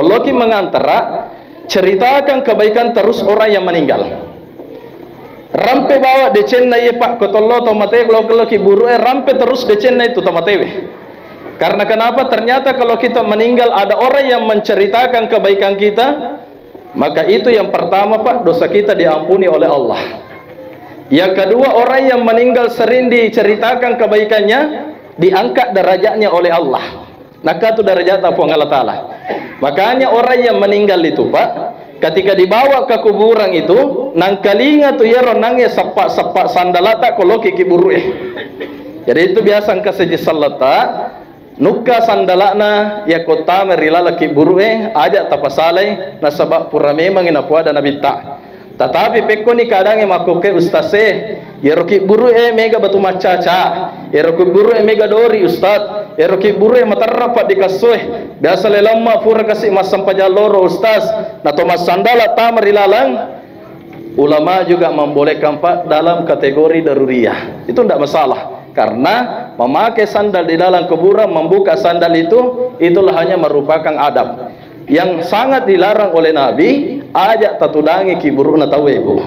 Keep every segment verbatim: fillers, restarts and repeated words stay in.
Loki mengantara, ceritakan kebaikan terus orang yang meninggal. Rampe bawa decenna iye, Pak, ko tollo to mate, lo, lo ki buru e, rampe terus decenna itu to matewe. Karena kenapa? Ternyata kalau kita meninggal ada orang yang menceritakan kebaikan kita, maka itu yang pertama, Pak, dosa kita diampuni oleh Allah. Yang kedua, orang yang meninggal sering diceritakan kebaikannya, diangkat derajatnya oleh Allah. Nakkatu derajatna Puang Allah Ta'ala. Makanya orang yang meninggal itu, Pak, ketika dibawa ke kuburan itu, nangkalinga tu yero nange seppa-seppa sandalata ko loki ki buru e. Jadi itu biasa engka seji sallata, nukka sandalana yako tama ri laleng ki buru e, aja tapasalai, nasaba pura memang napuada Nabitta. Tatapi pekkoni keadaangnge makkukke, Ustaz e, yero ki buru e mega batu maccaca, yero ki buru e mega dori, Ustaz, yero ki buru e materra paddikassoe, biasa lelamma pura kasi massempajang loro, Ustaz, nato massandala tama ri laleng. Ulama juga membolehkan, Pak, dalam kategori daruriyah. Itu ndak masalah. Karena memakai sandal di dalam kuburan, membuka sandal itu, itulah hanya merupakan adab yang sangat dilarang oleh Nabi. Aja tatudangi ki buru'na tauwe, Bu.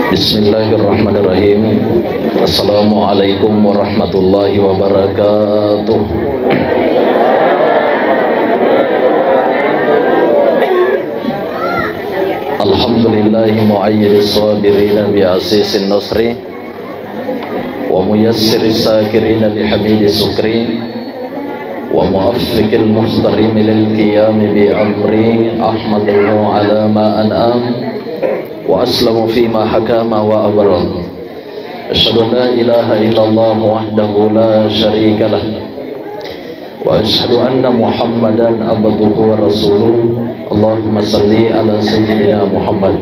Bismillahirrahmanirrahim. Assalamualaikum warahmatullahi wabarakatuh. Alhamdulillahi muayyidis sabirina bi asisin nasri. وميسر الساكرين لحميد سكري وموفق المخترم للقيام بأمري أحمده على ما أنعم وأسلم فيما حكم وأبرم. أشهد أن لا إله إلا الله وحده لا شريك له وأشهد أن محمدا عبده ورسوله. اللهم صل على سيدنا محمد.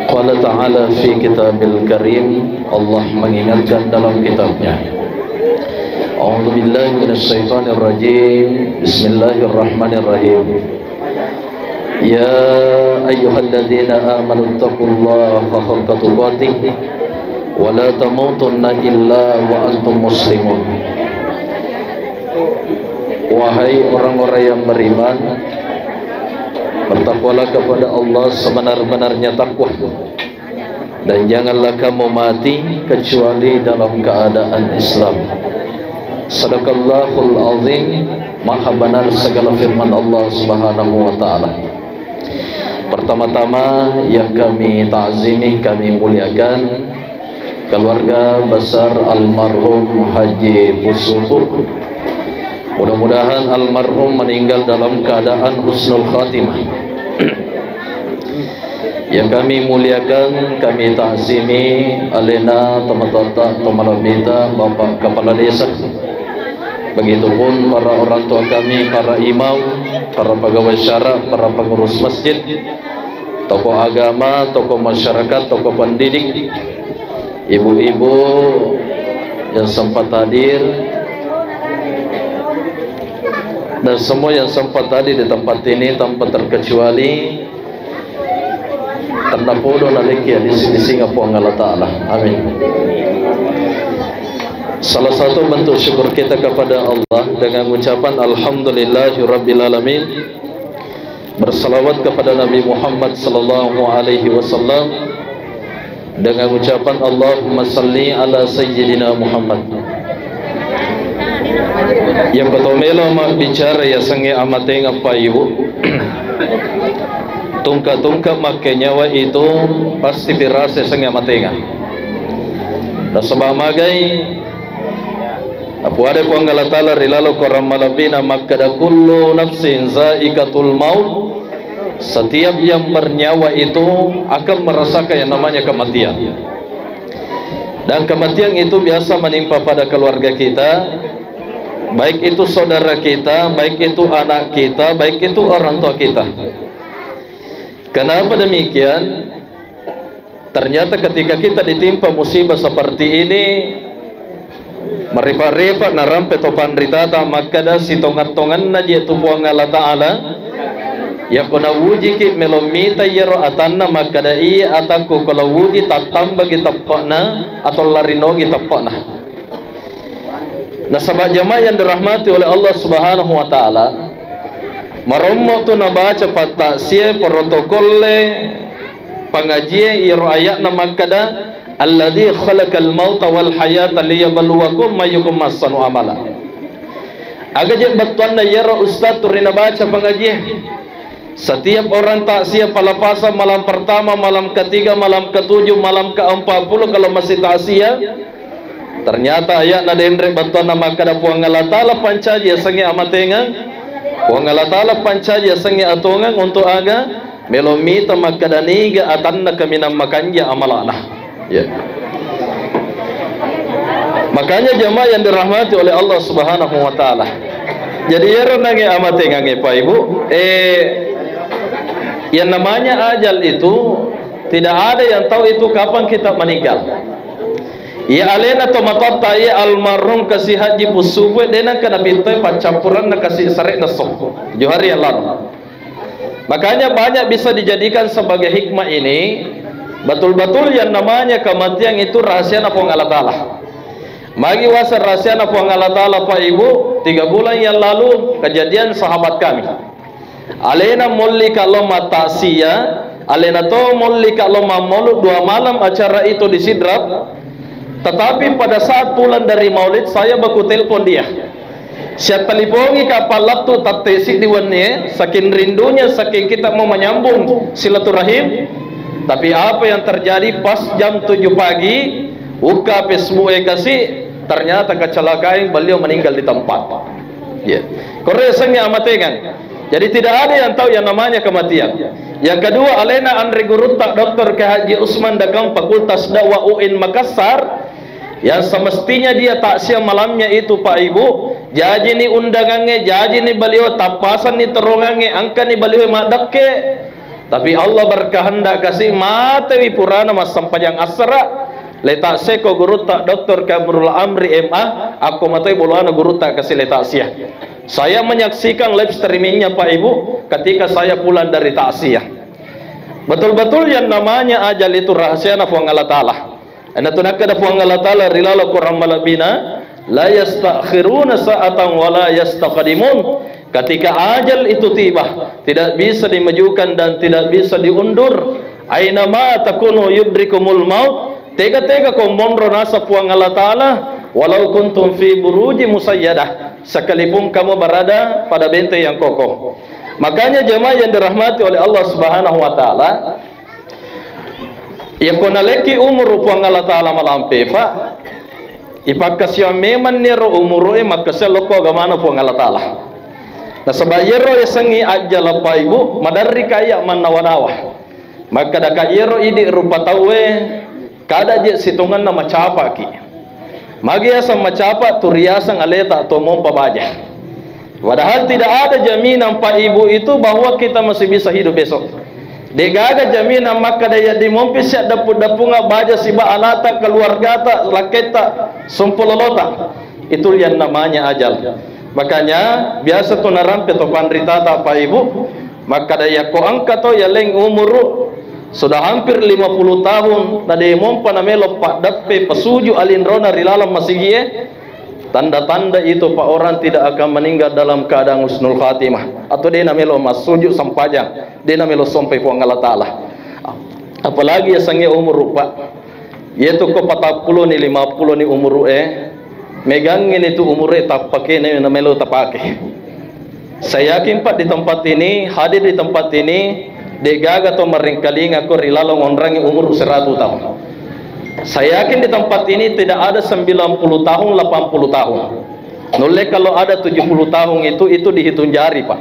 قال تعالى في كتاب الكريم, Allah mengingatkan dalam kitabnya. أعوذ بالله من الشيطان الرجيم. بسم الله الرحمن الرحيم. يا أيها الذين آمنوا اتقوا الله حق تقاته ولا تموتن إلا وأنتم مسلمون. Wahai orang-orang yang beriman, bertakwalah kepada Allah sebenar-benarnya takwa. Dan janganlah kamu mati kecuali dalam keadaan Islam. Sadaqallahul azim, maha benar segala firman Allah Subhanahu wa Ta'ala. Pertama-tama yang kami ta'zimi, kami muliakan keluarga besar almarhum Haji Pusupu. Mudah-mudahan almarhum meninggal dalam keadaan husnul khatimah. Yang kami muliakan, kami ta'zimi alena, tomatoatta, tomalabbita, Bapak Kepala Desa. Begitupun para orang tua kami, para imam, para pegawai syara, para pengurus masjid, tokoh agama, tokoh masyarakat, tokoh pendidik, ibu-ibu yang sempat hadir, dan semua yang sempat hadir di tempat ini tanpa terkecuali. Tennapodo nalekki adisi-disingeng Puang Allah Ta'ala. Amin. Salah satu bentuk syukur kita kepada Allah dengan ucapan alhamdulillahirabbil alamin, bersalawat kepada Nabi Muhammad sallallahu alaihi wasallam dengan ucapan Allahumma salli ala sayyidina Muhammad. Yang betul melo mabbicara ya sange amatengeng pa ibu. Tungka-tungka makkenyawa itu pasti pirasa sange amatengeng. Nasaba magai, napuada Puang Allah Ta'ala ri laleng Korang malebbina makkeda, "Kullu nafsin zaikatul maut." Setiap yang bernyawa itu akan merasakan yang namanya kematian. Dan kematian itu biasa menimpa pada keluarga kita, baik itu saudara kita, baik itu anak kita, baik itu orang tua kita. Kenapa demikian? Ternyata ketika kita ditimpa musibah seperti ini, marepa-repa narampe to panritata makkeda sitonga-tonganna je tu Puang Allah Ta'ala, Yakko nawujiki melo mita iyaro atanna makkada, iya atakku ko lawuji tattambagi teppe'na atau larinogi teppe'na. Nasaba jamaah yang dirahmati oleh Allah Subhanahu wa Ta'ala, marommo tu nabaca pattaksiah, protokolle, pangajie, iyaro ayatna makkada, "Alladzi khalaqal mauta wal hayata liyabluwakum ayyukum ahsanu amala." Aga je bettuanna iyaro ustaz tu ri nabaca pangajie. Setiap orang takziah pelepasan malam pertama, malam ketiga, malam ketujuh, malam keempat puluh kalau masih takziah, ternyata ayatna denre bettuanna makkada Puang Allah Ta'ala pancaji yasengnge amatengang, Puang Allah Ta'ala pancaji yasengnge atongeng untuk aga, melo mita makkada niga atanna kaminang makanja amalana. Ya. Makanya jamaah yang dirahmati oleh Allah Subhanahu wa Ta'ala. Jadi iyaro nange amatengange, Pak Ibu, eh, yang namanya ajal itu tidak ada yang tahu itu kapan kita meninggal. Ya, alena to matotta, ya, almarhum Kasi Haji Busubue, denang kena pintai paccampuran na Kasi Sare Nesso. Johari yang lalu. Makanya banyak bisa dijadikan sebagai hikmah ini, betul-betul yang namanya kematian itu rahasiana Puang Allah Ta'ala. Magi wasa rahasiana Puang Allah Ta'ala, Pak Ibu, tiga bulan yang lalu kejadian sahabat kami. Alena molli ka lo mattaksiah, alena to molli ka lo mammolu dua malam acara itu di Sidrap. Tetapi pada saat pulang dari maulid, saya baku telepon dia. Siattalipongi ka pallattu tattesi di wennie, saking rindunya, saking kita mau menyambung silaturahim. Tapi apa yang terjadi, pas jam tujuh pagi, buka Facebook e Kasi, ternyata kecelakaan, beliau meninggal di tempat. Ya. Kore sengnge amatengang. Jadi tidak ada yang tahu yang namanya kematian. Yang kedua, alena anre gurutta Doktor K Haji Usman Dakang, Fakultas Dakwah U I N Makassar, yang semestinya dia takziah malamnya itu, Pak Ibu, jajini undangangnge, jajini baliau, tappasanni terongangnge, engkani baliau maddekke. Tapi Allah berkehendak Kasi matewi purana massempajang assara, le takziah ko gurutta Doktor Kamarul Amri M A, akko matewi bolana gurutta Kasi le takziah. Saya menyaksikan live streamingnya, Pak Ibu, ketika saya pulang dari takziah. Betul-betul yang namanya ajal itu rahasiana Puang Allah Ta'ala. Enatu nakkeda Puang Allah Ta'ala ri laleng Quran malebbina, "La yastakhiruna sa'atan wa la yastaqdimun." Ketika ajal itu tiba, tidak bisa dimajukan dan tidak bisa diundur. Aina ma takunu yudrikumul maut. Tega-tega ko monro naseng Puang Allah Ta'ala, walau kuntum fi buruji musayyadah, sekalipun kamu berada pada benteng yang kokoh. Makanya jemaah yang dirahmati oleh Allah Subhanahu wa Ta'ala, iyako nalekki umuru Puang Allah Ta'ala malampe, Pak, ipakkasiang memanni ro umuru e makkasiang lokko agamana Puang Allah Ta'ala. Nasaba iyaro yasengngi ajjala, Pak Ibu, maderri kaya mannawa-nawa. Makkadaka iyaro idi rupa tauwe kada je sitongenna macapaki. Magi yaseng macapa, tu riaseng aleta to mompa baja. Padahal tidak ada jaminan, Pak Ibu, itu bahwa kita masih bisa hidup besok. Degaga jaminan makkada iya dimompi sia dappu-dappunga baja siba alata, keluargata, lakketta, sompololota. Itu yang namanya ajal. Makanya biasa tu narampe to panritata, Pak Ibu, makkada yakko engka to yaleng umuru sudah hampir lima puluh tahun, na de mompa namelo paddeppe pasuju alinrona ri laleng masigie, tanda-tanda itu, Pak, orang tidak akan meninggal dalam keadaan husnul khatimah, atau de namelo massuju sempajang, de namelo sompai Puang Allah Ta'ala. Apalagi yasengnge umuru, Pak. Yetu ko patappulo ni, lima pulo ni umuru e, megangngi ni tu umuru e tappake na melo tapake. Saya yakin, Pak, di tempat ini, hadir di tempat ini, degaga to marengkalinga ko ri laleng onrangi umuru seratu tahun. Saya yakin di tempat ini tidak ada sembilan puluh tahun, delapan puluh tahun. Nulle kalau ada tujuh puluh tahun itu, itu dihitung jari, Pak.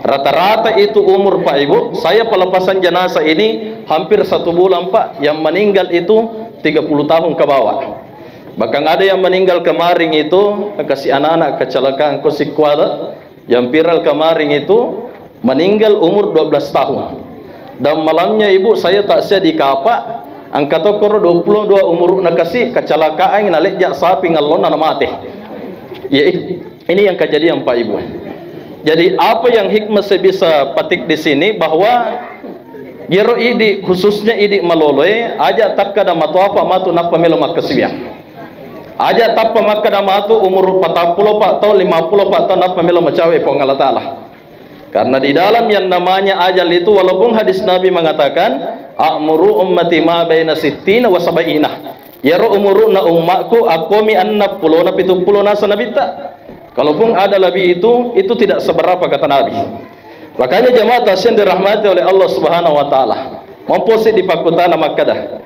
Rata-rata itu umur, Pak Ibu, saya pelepasan jenazah ini hampir satu bulan, Pak. Yang meninggal itu tiga puluh tahun ke bawah. Bahkan ada yang meninggal kemarin itu, kasih anak-anak kecelakaan ko sikuala, yang viral kemarin itu meninggal umur dua belas tahun. Dan malamnya, Ibu, saya takziah di Kapa, engka to koro dua puluh dua umurna kasi, kecelakaan, nalejja sapi ngallonna namate. Ya, ini yang kejadian, Pak Ibu. Jadi, apa yang hikmah saya bisa petik di sini, bahwa iyaro idi, khususnya idi maloloe, aja takkada matoa pa matu nappa melo makkasiwiang. Aja tappa makkada matu umur patappulo pa taung, lima pulo pa taung nappa melo macawe Puang Allah Ta'ala. Karena di dalam yang namanya ajal itu, walaupun hadis Nabi mengatakan, "A'muru ummati ma baina sittina wa sab'ina." Iyaro umuruna ummakku akkomi enneng pulo na pitung pulo nasa Nabitta. Kalaupun ada lebih itu, itu tidak seberapa, kata Nabi. Makanya jamaah tasing dirahmati oleh Allah Subhanahu wa Ta'ala. Mamposi dipakkutana makkada,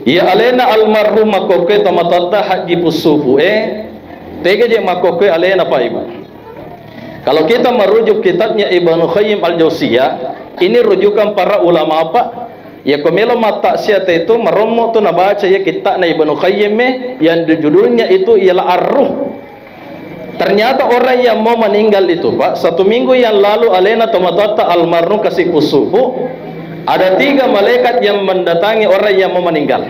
iya alena almarhum makkokkoe tomatoatta Haji Pussupu e, tega je makkokkoe alena, Pak, Ibu? Kalau kita merujuk kitabnya Ibnu Qayyim Al-Jauziyah, ini rujukan para ulama, Pak. Ya, ko melo mattaksiat itu, marommo tu nabaca ya kitabna Ibnu Qayyim e, yang judulnya itu ialah Ar-Ruh. Ternyata orang yang mau meninggal itu, Pak, satu minggu yang lalu alena tomatoatta almarhum Kasi Pussupu, ada tiga malaikat yang mendatangi orang yang mau meninggal.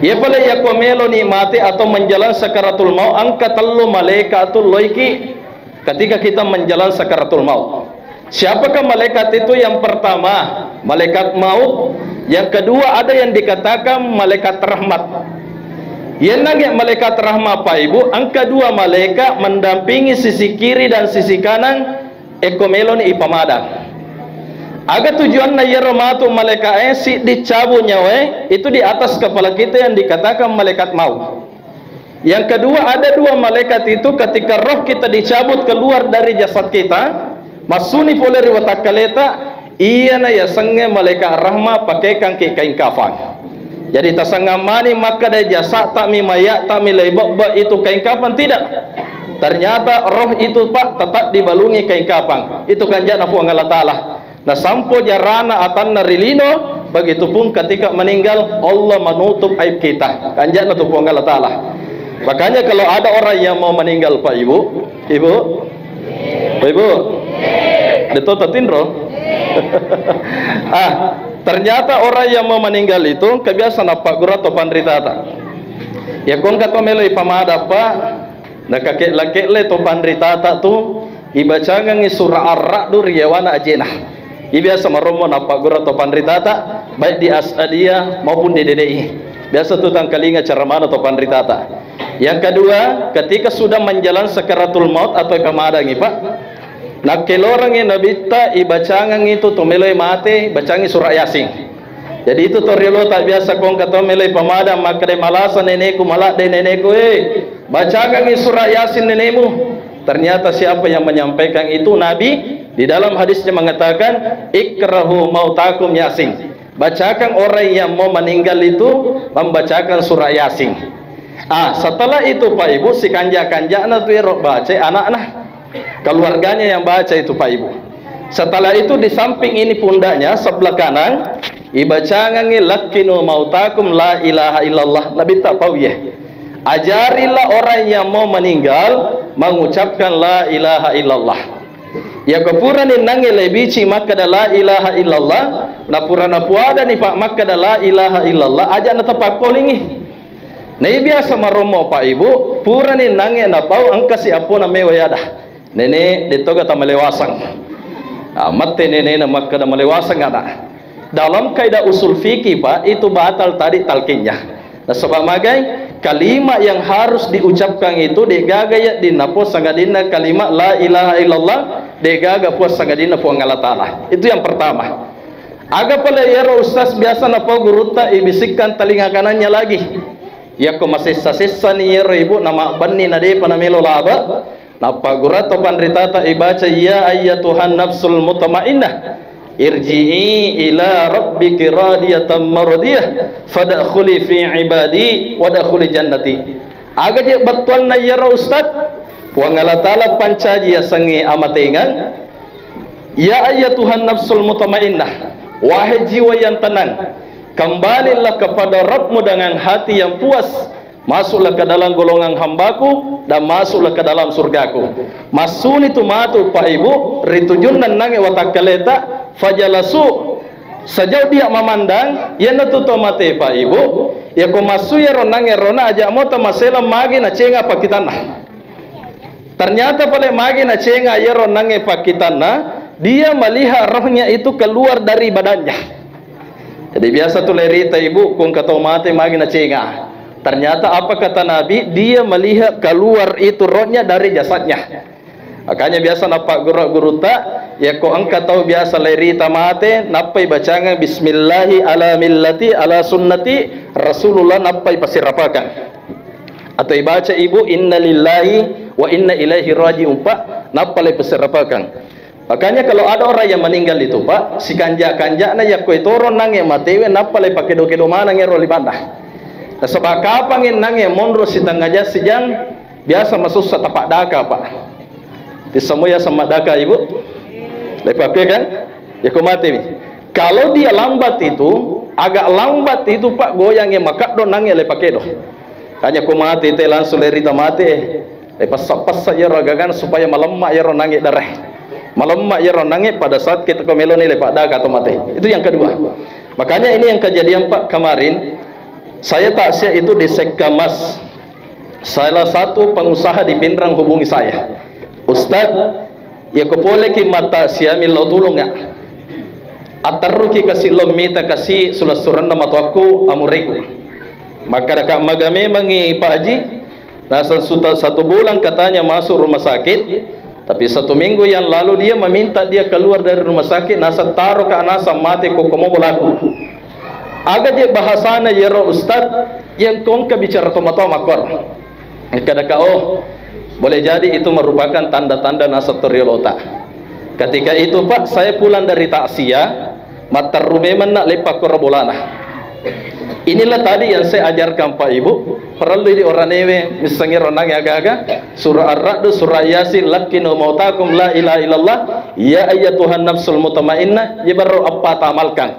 Iya pale iya ko melo ni mate atau menjalan sakaratul maut, engka tellu malaikat tu loiki ketika kita menjalan sakaratul maut. Siapakah malaikat itu? Yang pertama, malaikat maut. Yang kedua, ada yang dikatakan malaikat rahmat. Yennangnge malaikat rahmat, Pak, Ibu, engka dua malaikat mendampingi sisi kiri dan sisi kanan, ekko meloni ipamadang. Aga tujuanna iyaro matu malaikat e? Siddi cabu nyawae itu di atas kepala kita yang dikatakan malaikat maut. Yang kedua, ada dua malaikat itu ketika roh kita dicabut keluar dari jasad kita, massuni pole ri watakkaleta, iyana yasengnge malaikat rahma pakekangki kain kafang. Jadi tasengngang mani makkeda jasa'tami, maya'tami leibebbe itu kain kafan, tidak. Ternyata roh itu, Pak, tetap dibalungi kain kafan. Itu kanjana Puang Allah Ta'ala. Nasampo jarana atanna ri lino, begitupun ketika meninggal, Allah menutup aib kita. Kanjana tu Puang Allah Ta'ala. Makanya kalau ada orang yang mau meninggal, Pak, Ibu, Ibu, Pak, Ibu, deto tatinro. Ah, ternyata orang yang mau meninggal itu kebiasaan apa gura to panritata. Ya kongka to melo ipamada, Pak. Nakakella-kella to panritata tu, ibacangengngi surah Ar-Ra'du ri yawana ajena. Iye biasa marommo napaggura to panritata, baik di As'adiyah maupun di D D I. Biasa tu tangkalinga ceramana to panritata. Yang kedua, ketika sudah menjalan sakaratul maut atau ipamadangi, Pak, nakkelorengngi Nabitta, ibacangengngi tu to meloi mate, bacangi surah Yasin. Jadi itu to riolota biasa kongka to meloi pamadang, makkeda malasa neneku, maladde neneku, eh, bacakangi surah Yasin nenemu. Ternyata siapa yang menyampaikan itu? Nabi di dalam hadisnya mengatakan, "Iqra'u mautakum Yasin." Bacakan orang yang mau meninggal itu membacakan surah Yasin. Ah, setelah itu, Pak, Ibu, si kanja-kanjana tu ero baca anakna. Keluarganya yang baca itu, Pak, Ibu. Setelah itu, di samping ini pundaknya, sebelah kanan, ibacangangi, "Lakkinu mautakum la ilaha illallah." Nabitta pau ye. Ajarilah orang yang mau meninggal mengucapkan la ilaha illallah. Yako purani nangnge lebici makkeda la ilaha illallah, napura napuadani, Pak, makkeda la ilaha illallah, aja natapakkolingi. Nah, iya biasa marommo, Pak, Ibu, purani nangnge napau engkasi appona mewa yada. Nene, dettoga tamalewasang. Ah, mette nenena makkeda malewasang ada. Dalam kaidah usul fikih, Pak, itu batal tadi talqinnya. Nasaba magai, kalimat yang harus diucapkan itu degaga ya dinapo sangadinna kalimat la ilaha illallah, degaga puas sangadinna Puang Allah Ta'ala. Itu yang pertama. Aga pale iyaro ustaz biasa napau gurutta ibisikkan telinga kanannya lagi. Yakko masessa-sessani iyaro ibu, namabbenni nadepa namelo laba, napaggura to panritata ibaca, "Ya ayyatuhan nafsul mutmainnah, irji'i ila rabbiki radiyatan mardiyah, fadkhuli fi ibadi, wadkhuli jannati." Aga je bettuanna iyaro ustaz? Puang Allah Ta'ala pancaji yasengnge amatengang. Ya ayyatuhan nafsul mutmainnah, wahai jiwa yang tenang, kembalilah kepada Rabbmu dengan hati yang puas, masuklah ke dalam golongan hambaku dan masuklah ke dalam surgaku. Massuni tu matu, Pak, Ibu, ri tujunna nangnge watakkaleta, fajalasu, sajau dia mamandang, iyanatu to mate, Pak, Ibu, yako massu yaro nangnge rona aja mota maselang magi nacenga pakkitanna. Ternyata pale magi nacenga iyaro nangnge pakkitanna, dia melihat rohnya itu keluar dari badannya. Jadi biasa tu lerita ibu, kong katau mate magi nacenga. Ternyata apa kata Nabi, dia melihat keluar itu rohnya dari jasadnya. Makanya biasa napagguru-guruta, yakko engka tau biasa lerita mate, nappai bacangeng bismillahi ala millati ala sunnati Rasulullah, nappai pasirapakang. Atau ibaca ibu innalillahi wa inna ilaihi raji'un, Pak, nappa le pasirapakang. Makanya kalau ada orang yang meninggal itu, Pak, sikanja-kanjana yakko itoro nangnge matewe, nappa le pakedo-kedo maneng ero limanna. Nasaba kapang nangnge monro sitengnga jang sijang, biasa masussa tapaddaka, Pak. Tissemua ya sama daka, Ibu? Lepakke kan? Ya ko mate mi. Kalau dia lambat itu, agak lambat itu, Pak, goyang ya makaddo nangnge lepakedo. Hanya ko mate te langsung lerita mate. Lepassa-passa yero agagan supaya malemma yero nangnge darah. Malemma yero nangnge pada saat kita ko meloni lepaddaka atau mate. Itu yang kedua. Makanya ini yang kejadian, Pak, kemarin saya takziah itu di Sekkamas. Salah satu pengusaha di Pinrang hubungi saya. Ustaz, ya ko poleki matakziah millau tulungnga. Atterruki kasi lo mita kasi sulessurenna matoakku amureku. Makkadaka maga memangngi Pak Haji, naseng suta satu bulan katanya masuk rumah sakit, tapi satu minggu yang lalu dia meminta dia keluar dari rumah sakit, naseng taro ka naseng mate ko komo bolaku. Aga je bahasana yero Ustaz, yang kongka bicara tomatoa makor. Kadaka, oh, boleh jadi itu merupakan tanda-tanda nasab toriolota. Ketika itu, Pak, saya pulang dari takziah, matterru memang nak lepak koro bolana. Inilah tadi yang saya ajarkan, Pak Ibu, perlu di oranewe missengero nangnge aga-aga, surah Ar-Ra'du, surah Yasin, lakkinu mautakum la ilaha illallah, ya ayyatuhan nafsul mutmainnah, ya baru apa tamalkan.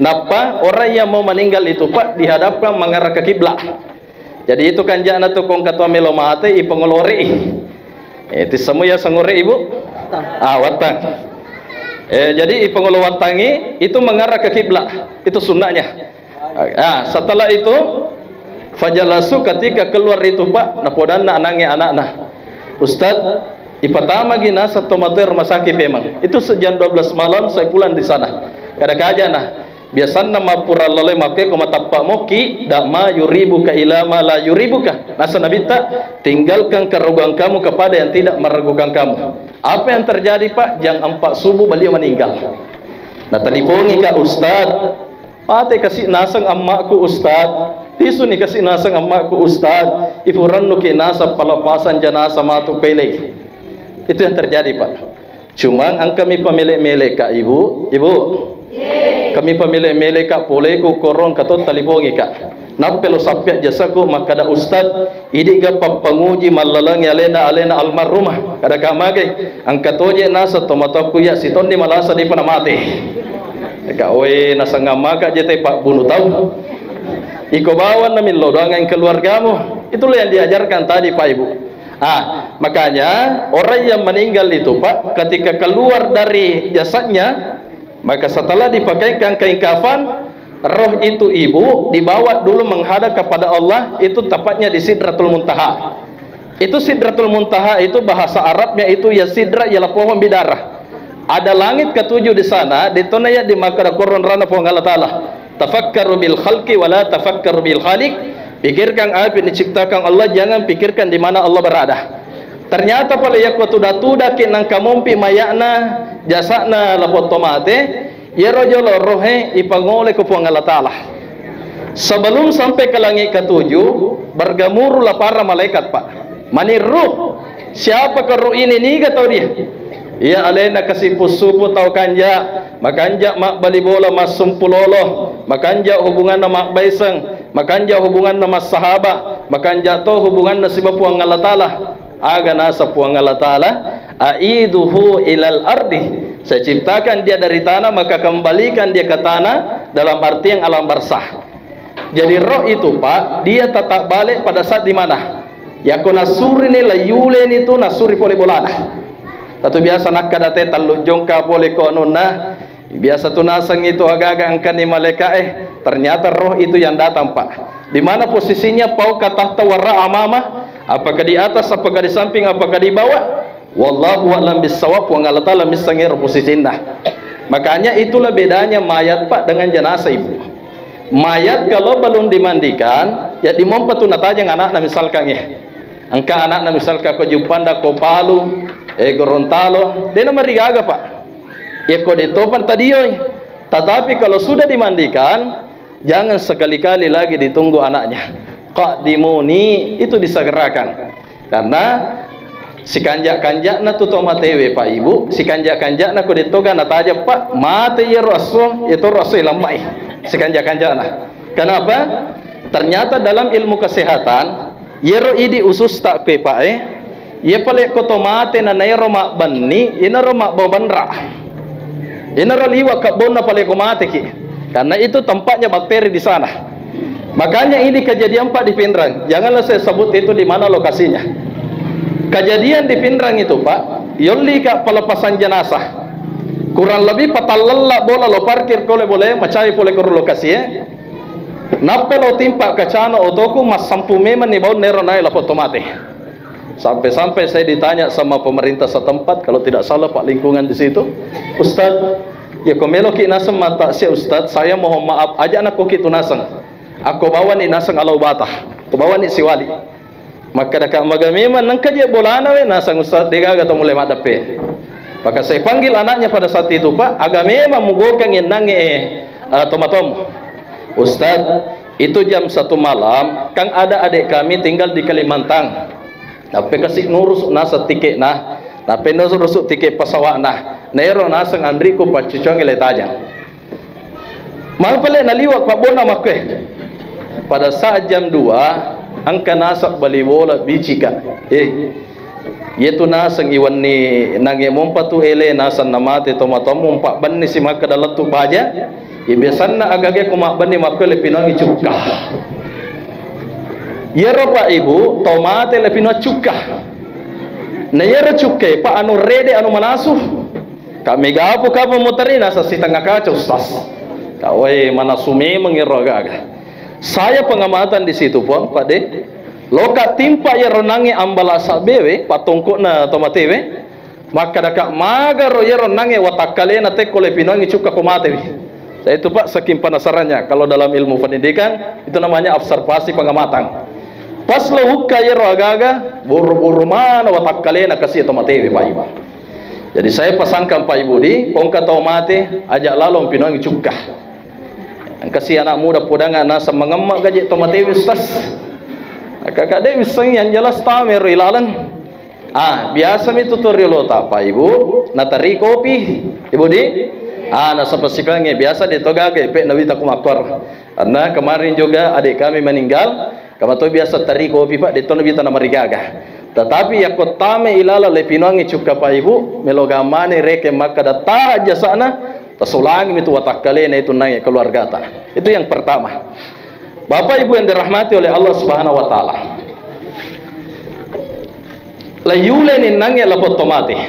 Nappa orang yang mau meninggal itu, Pak, dihadapkan mengarah ke kiblat. Jadi itu kanjana tu kong katua melo mate ipangolori. Eh, tissamu ya sangore, Ibu? Ah, watang. Eh, jadi ipangolo watangi itu mengarah ke kiblat. Itu sunnahnya. Ah, setelah itu fajalasu, ketika keluar itu, Pak, napodanna anangnge anakna. Ustaz, ipatama gi nasab tomatoe rumah sakit memang. Itu sejam dua belas malam saya pulang di sana. Kada kaja nah. Biasanna mappura laloi makkeko matappa mokki, da ma yuribuka ila ma la yuribuka. Nasa Nabitta, tinggalkan keraguan kamu kepada yang tidak meragukan kamu. Apa yang terjadi, Pak? Jam empat subuh beliau meninggal. Nah, telipongi ka Ustaz. Mate kasi naseng ammakku Ustaz. Tisuni kasi naseng ammakku Ustaz. Ifurannuki naseng pelepasan jenazah matu pele. Itu yang terjadi, Pak. Cuma engkami pamele-mele ka, Ibu, Ibu. Kami pamele-mele ka, poleku korong kato talipongi ka. Nappelo sappia jasaku makkada Ustaz, idi ga pappanguji mallalengi alena, alena almarhumah. Kada ka magai, engka toje nasa tomatoakku ya sitonni malasa di pana mate. Ka oe nasanga maka jete pak bunuh tau. Iko bawang namillo doangan keluargamu. Itulah yang diajarkan tadi, Pak Ibu. Ah, makanya orang yang meninggal itu, Pak, ketika keluar dari jasadnya, maka setelah dipakaikan kain kafan, roh itu, Ibu, dibawa dulu menghadap kepada Allah, itu tepatnya di Sidratul Muntaha. Itu Sidratul Muntaha itu bahasa Arabnya itu ya sidra ialah pohon bidara. Ada langit ketujuh di sana, di tona ya di maka ada korong rana pohon Allah Ta'ala. Tafakkaru bil khalqi wa la tafakkaru bil khaliq. Pikirkan apa yang diciptakan Allah, jangan pikirkan di mana Allah berada. Ternyata pada yakko tuda-tudaki nangka mompi mayakna, jasakna lapotto mate, yero jolo rohe ipangole ko Puang Allah Ta'ala. Sebelum sampai ke langit ketujuh, bergemuruhlah para malaikat, Pak. Mani ruh, siapa ke ruh ini, niga tau dia? Iya alena kasipu-supu tau kanja, makanja mabbali bola massumpulolo, makanja hubunganna mabbaiseng, makanja hubunganna massahaba, makanja to hubunganna siba Puang Allah Ta'ala. Aga nasa Puang Allah Ta'ala, aiduhu ilal ardi. Saya ciptakan dia dari tanah, maka kembalikan dia ke tanah dalam artian alam barzah. Jadi roh itu, Pak, dia tetap balik pada saat di mana? Yakko nassurini, layuleni tu nassuri pole bolana. Tatu biasa nakkada te tellujjongka pole ko anunna. Biasa tu naseng itu aga-aga engkani malaika, eh, ternyata roh itu yang datang, Pak. Di mana posisinya? Fauqa tahta warra amama. Apakah di atas, apakah di samping, apakah di bawah? Wallahu a'lam bissawab, Puang Allah Ta'ala misseng ero posisinna. Makanya itulah bedanya mayat, Pak, dengan jenazah, Ibu. Mayat kalau belum dimandikan, ya dimompa tu natajang anakna misalkan, ya. Engka anakna misalkan ko Juppanda, ko Palu, eh, Gorontalo, de' namarigaga, Pak. Ya ko de' topan tadioi. Tetapi kalau sudah dimandikan, jangan sekali-kali lagi ditunggu anaknya. Qaddimuni, itu disegerakan. Karena sikanja-kanja'na tu to matewe, Pak Ibu, sikanja-kanja'na ko de' toga natajang, Pak, mate iyaro esso, iyatoro esso ilambai. Sikanja-kanja'na. Kenapa? Ternyata dalam ilmu kesehatan, iyaro idi ususta koe, Pak, eh, iya pale ko to mate na naero mabbenni, inaro mabbabanra. Inaro liwa kebbonna pale ko mateki. Karena itu tempatnya bakteri di sana. Makanya ini kejadian, Pak, di Pinrang. Janganlah saya sebut itu di mana lokasinya. Kejadian di Pinrang itu, Pak, yolli ka pelepasan jenazah. Kurang lebih patallella bola lo parkir kole bole, macai pole koro lokasi, eh. Nappa lo timpa kacana otoku, massampu memang ni baun nero naik lapor tomate. Sampai-sampai saya ditanya sama pemerintah setempat, kalau tidak salah Pak Lingkungan di situ, "Ustaz, ya ko meloki naseng mata sia Ustaz, saya mohon maaf, aja nak koki tu naseng. Aku bawa ni naseng alau bata, aku bawa ni siwali." Maka daka maga memang nengka je bolana we naseng Ustaz, degaga to mulai maddepe. Maka saya panggil anaknya pada saat itu, "Pak, aga memang mugokang ennange, eh, tomatom?" "Ustaz, itu jam satu malam, kan ada adik kami tinggal di Kalimantan. Nappa kasi nurus naseng tiketna, nappa nurus tiket pesawatna. Naero naseng anriku paccucuangi le tajang." Mapale naliwa pabbonna makkue. Pada saat jam dua, engka naseng bali bola bicika. Eh, Iyatu naseng iwenni nange mompa tu ele naseng namate tomatommu, mpabbenni si makkeda lettu baja. Iya biasanna agaga ko mabbenni makkoi le pinongi cukka. Iyaro Pak Ibu, tomate le pinongi cukka. Na iyaro cukka, Pak, anu rede, anu manasu. Ka megapu kapang muteri naseng sitengnga kaca, Ustaz. Ka, woi, manasu memeng iyaro agaga. Saya pengamatan di situ, Puang, Pak De. Loka timpa iyaro nange ambala sabbewe, pattongko'na tomatewe, makkadaka magaro iyaro nange watakkalena tekko le pinongi cukka ko matewi. Saya itu, Pak, saking penasarannya, kalau dalam ilmu pendidikan, itu namanya observasi pengamatan. Pas lo hukka iyaro agaga, boro-boro mana watakkalena kasi tomatewe, Pak Ibu. Jadi saya pasangkan, Pak Ibu, di, ko engka tau mate, aja lalo pinongi cukka. Engka si anak muda podanga naseng mangemma gaje tomatewe, Ustaz. Kakak de wisseng yang jelas tamero ilaleng. Ah, biasa mi tu to riolota, Pak Ibu, nateri kopi, Ibu di. Ah, nasaba sikengnge biasa de to gaga epe nawita ku makkor. Karena kemarin juga adik kami meninggal, kamato biasa teri kopi, Pak, de to nawita namarigaga. Tetapi yakko tame ilala le pinongi cukka, Pak Ibu, melo gamane reke makkada taha jasana, tasolangi mi tu watakkalena itu nange keluargata. Itu yang pertama. Bapak Ibu yang dirahmati oleh Allah Subhanahu wa Ta'ala. Layule ni nange lapotto mate.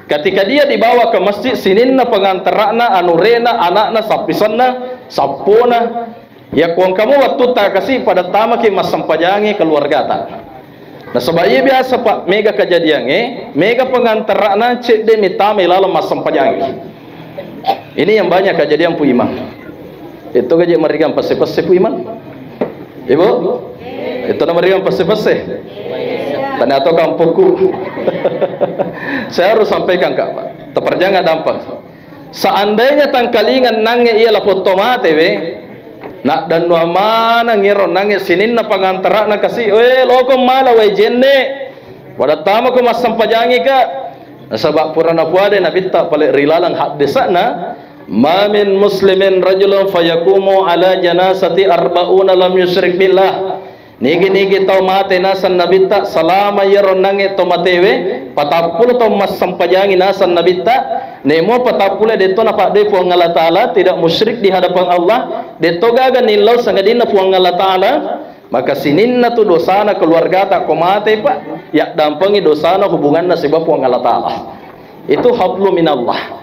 Ketika dia dibawa ke masjid, sininna pengantarana, anurena, anakna, sappisanna, sappona, ya kuang kamu waktu takasi pada tamaki massempajangi keluargata. Nasaba iya biasa, Pak, mega kejadiangnge, mega pengantarana cedde mitama ilaleng massempajangi. Ini yang banyak kejadian, Pu Imam. Itu gaji marigang pesse-pesse, Pu Imam. Ibu? Itu namarigang pesse-pesse. Ternyata kampungku. Saya harus sampaikan, Kak, Pak. Terperjangan dampak. Seandainya tangkalingan nange iya lapotto mate we, naddannu amanang ero nange sininna pangantarana kasi, we, loko mala we jenne. Pada tama ko massempajangi ka. Nasaba pura napuade nabitta pale rilaleng haddesana, "Ma min muslimin rajulun fayakumu ala janasati arba'una lam yusyrik billah." Nigi-nigi tau mate naseng nabitta, salama iyaro nange to matewe, patappulo tau massempajangi naseng nabitta, nemo patappulo detto napaddoi Puang Allah Ta'ala, tidak musyrik di hadapan Allah, detto gaga nillau sangadinna Puang Allah Ta'ala, maka sininna tu dosana keluargata ko mate, Pak, yaddampengi dosana hubunganna siba Puang Allah Ta'ala. Itu hablu minallah.